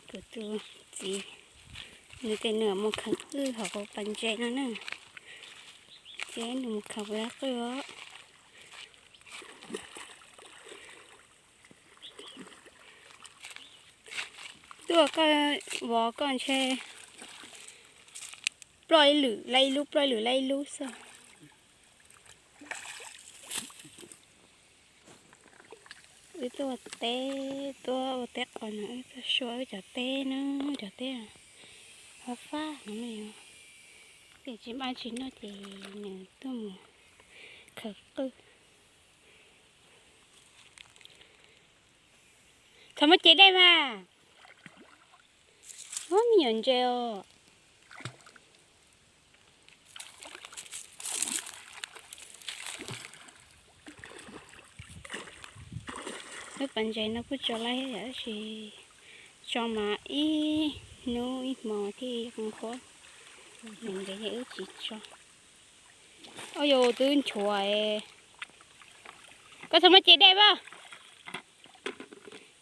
Kuv tus txiv, nws tias nws mus khaws qwj hauv pas ntses no na, ces nws mus khaws puas yog qwj os. Tuaj koj, vov koj ntshe ploj ib lwm laib ib lub, ploj ib lwm laib ib lub xwb. Wb tuaj ua teb, tuaj ua teb qos no, wb tuaj xyuas wb cov teb na, cov teb fab fab no ne. Ces tsis maj tsis noj ces nws tuaj mus khaws qwj. Txhob muab cev dej mas. Ub, me nyuam ntses os. Lub pas ntses no kuj tso laib thiab tab sis tso mas ib hnub ib hmo thiaj qhuav. Ntses ces wb tsis tso. Ua yus twb nchuav. Koj txhob muab cev dej pab.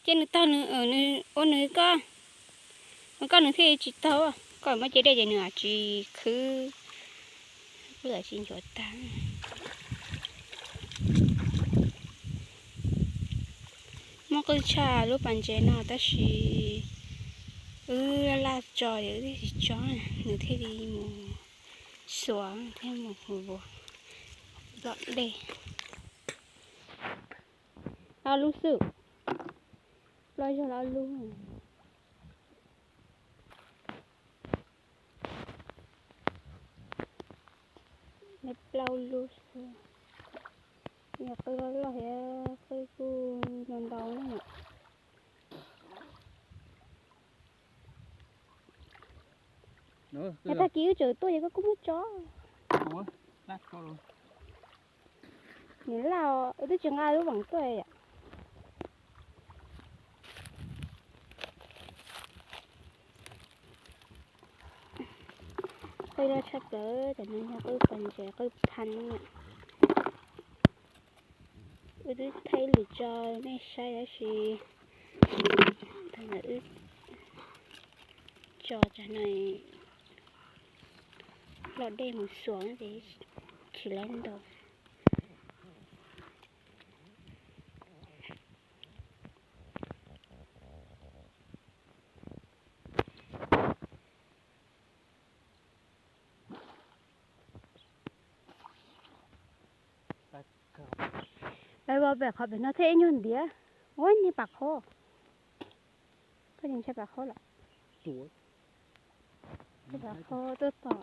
Ces nws taug nws, ua nws koj, nws koj nws thiaj tsis taug. Koj muab cev dej ces nws tsis khwb, kuj tsis nchuav tag. Muaj qwj tshaj lub pas ntses no tab sis wb laj laj tso es wb thiaj tsis tso, nws thiaj li mus xuas thiab mus vov tom dej. Ob lub xwb, plaub zaug ob lub. Plaub lub xwb. Yog qwj loj loj thiab qwj kuj ntau ntau na. Tag kis wb tseem tuaj ces koj kuj muab tso. Nws laj, wb twb tsis nqa lub voom tuaj yom. Qwj loj tshaj plaws, cov no yog qwj pas ntses, qwj phan. Wb twb thaij lwm tso nej saib tab sis thaum ntawd wb tso tsam no los dej mus xuas ces tsis laib ntau. Lawv ua pem qhov pem no thiaj ib nyuag ntiav. Ua niag pam qhob. Koj ntshai pam qhob lawm? Pam qhob tuaj tom.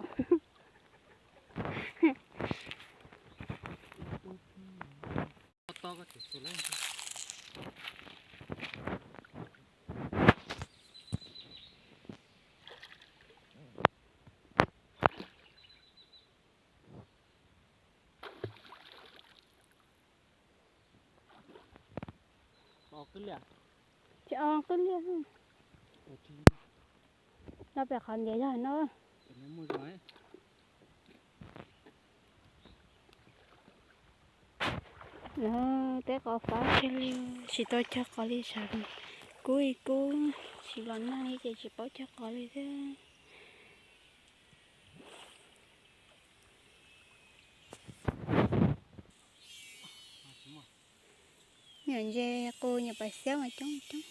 Tsis o qwj liaj. No pem qhov ntiav yog no. Teb qos fab kiag li, tsis tau cog qos li, sawv kub ib kub, tsis los nag li ces tsis paub cog qos li thiab. Nyuam ntses qus nyuam pas xiab mas coob coob.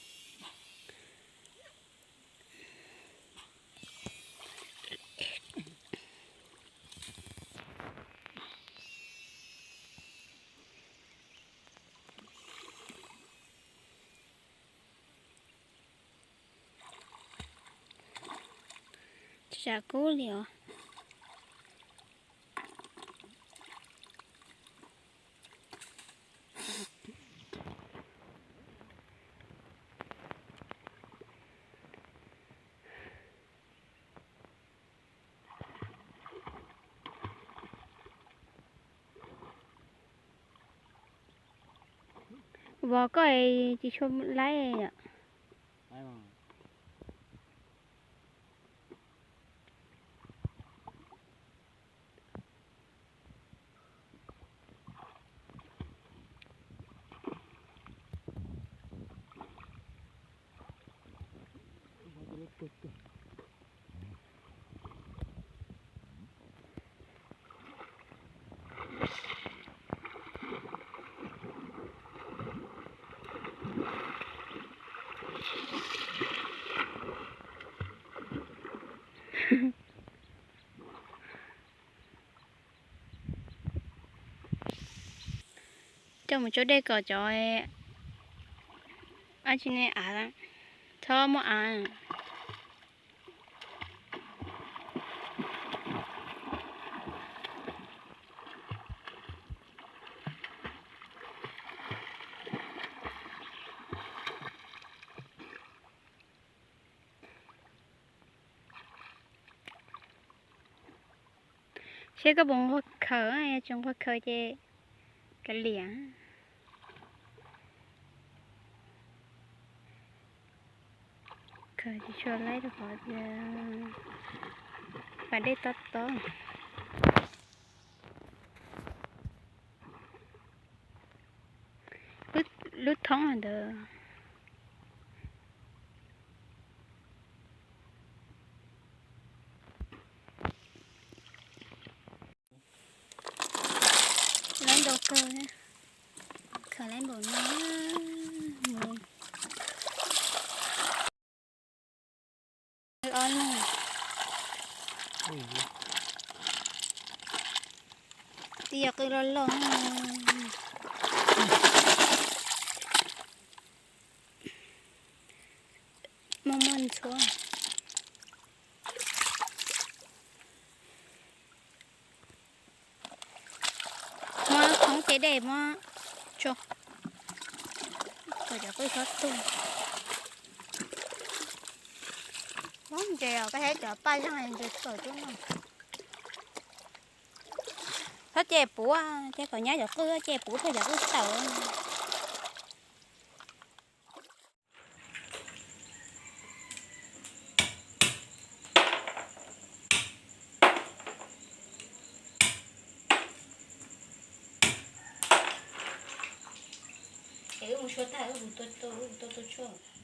Tsis tsam kub li os. Vov koj tsis tshua laib yom. Coj mus tso dej kom cov, a tsi ne, av, txhob muaj av. Seb koj puas nquag khaws, yog tsis nquag khaws ces kav liam. Khaws tsis tshua laib rau qhov tias pas dej tob tob. Lub thoob ntawd. Laib ntau kawg, khaws laib npaum no. Ob leeg. Twb yog qwj loj loj. Muaj muaj ntxhuav. Muab thoob ce dej muab tso, kom cov qwj txhob tuag. Ntses os, koj saib cov paj zeeg ntses tawm tuaj no. Txhob ce puv, ces kom nyab cov qwj ce puv thiaj cov qwj tawm. Es wb mus tshuaj tag wb mus tua tua tshuaj.